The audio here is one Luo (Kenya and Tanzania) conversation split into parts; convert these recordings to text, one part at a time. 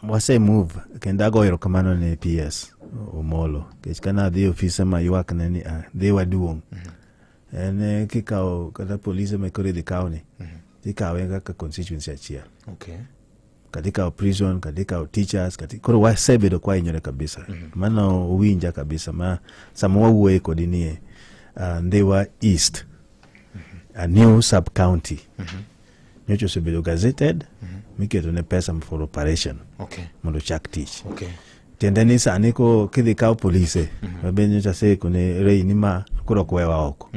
Wase move kendo agoyo erokamano ne PS Omolo nikech kane adhi e ofise maywak ne ni dhi waduong'. En kikawo kata polise ma koro idhi kawni, tikawe kaka constituency achiel. Kata ikawo prison, kata ikawo teachers, kata koro wasebedo kwa hinyore kabisa. Mano owinja kabisa ma sama wawuoye kodi nie Ndhiwa East, a new sub county nyocha osebedo gazetted, miketo ne pesa for operation mondo ochak tich. Tiende ni sani ko kidhi kaw polise, mabe nyocha aseko ne Rei ni ma koro ok wewa oko.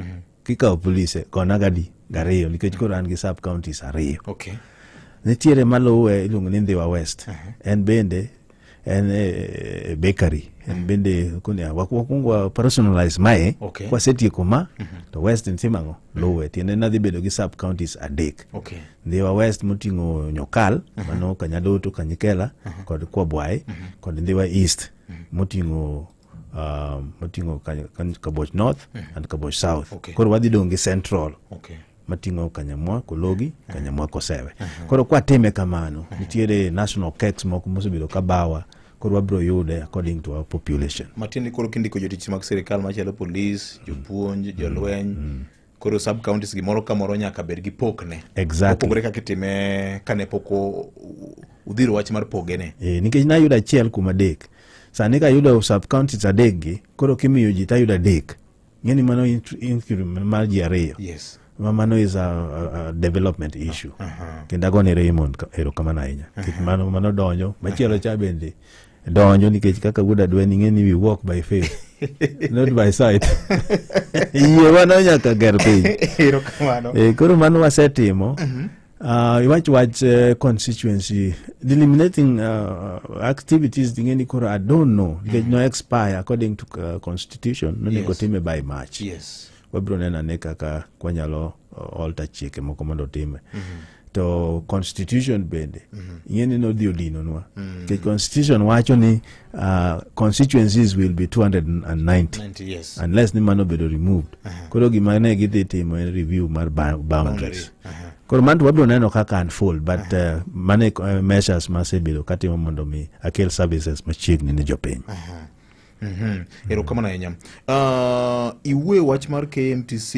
Kikawo polise gona gadi gariyo nikech koro an gi sub counties ariyo. Nitiere maluwe iluongo ni Ndhiwa West. En bende en e bakery. En bende koni wakwongo wa personalize mae. Kwasetieko ma to West nitie ang'o luwe. Tiende ni adhi bedo gi sub counties adek. Ndhiwa West moting'o Nyokal, mano Kanyadoto, Kanyikela kod Kwabwai, kod Ndhiwa East moting'o Kaboch North and Kaboch South. Koro wadhi dong' gi Central mating'o Kanyamwa Kologi, Kanyamwa Kosewe. Koro kwatime kamano, nitiere national cakes moko mosebedo kabawa, koro wabiro yude according to our population. Matiende koro kindiko jotich mag sirikal machalo polis, jopuonj, jolweny, koro sub counties gimoro ka moro nyaka bed gi pokne. Exactly. Opogore kaka itime kane pok udhiro wach mar pogene. E, nikech nayudo achiel kuom adek, sani kayudo sub counties adek gi, koro kimiyo ji tayudo adek, ng'eni mano increment mar ji ariyo. Ma mano is a development issue. Kendo agone Raymond erokamano ahinya nikech mano donjo machielo cha bende donjo nikech kaka wuod adweni ing'e ni we walk by faith, not by sight. Yie mano nyaka ger piny. Erokamano. E, koro mano wasetimo. Iwach wach constituency delimiting activities, ing'e ni koro I don't know nikech no expire according to constitution nonego time by March. Wabiro neno ane kaka kwanyalo alter chike moko mondo time. To constitution bende ing'e ni nodhi odinonwa nikech constitution wacho ni constituencies will be 290 90, yes. Unless ni mano obedo removed. Koro gima ne gidhi timo en review mar boundaries. Koro mano to wabiro neno kaka unfold, but mano e measures masebedo katimo mondo mi akel services machiegni ne jopiny. Erokamano ahinya. Iwuoyo wach mar KMTC.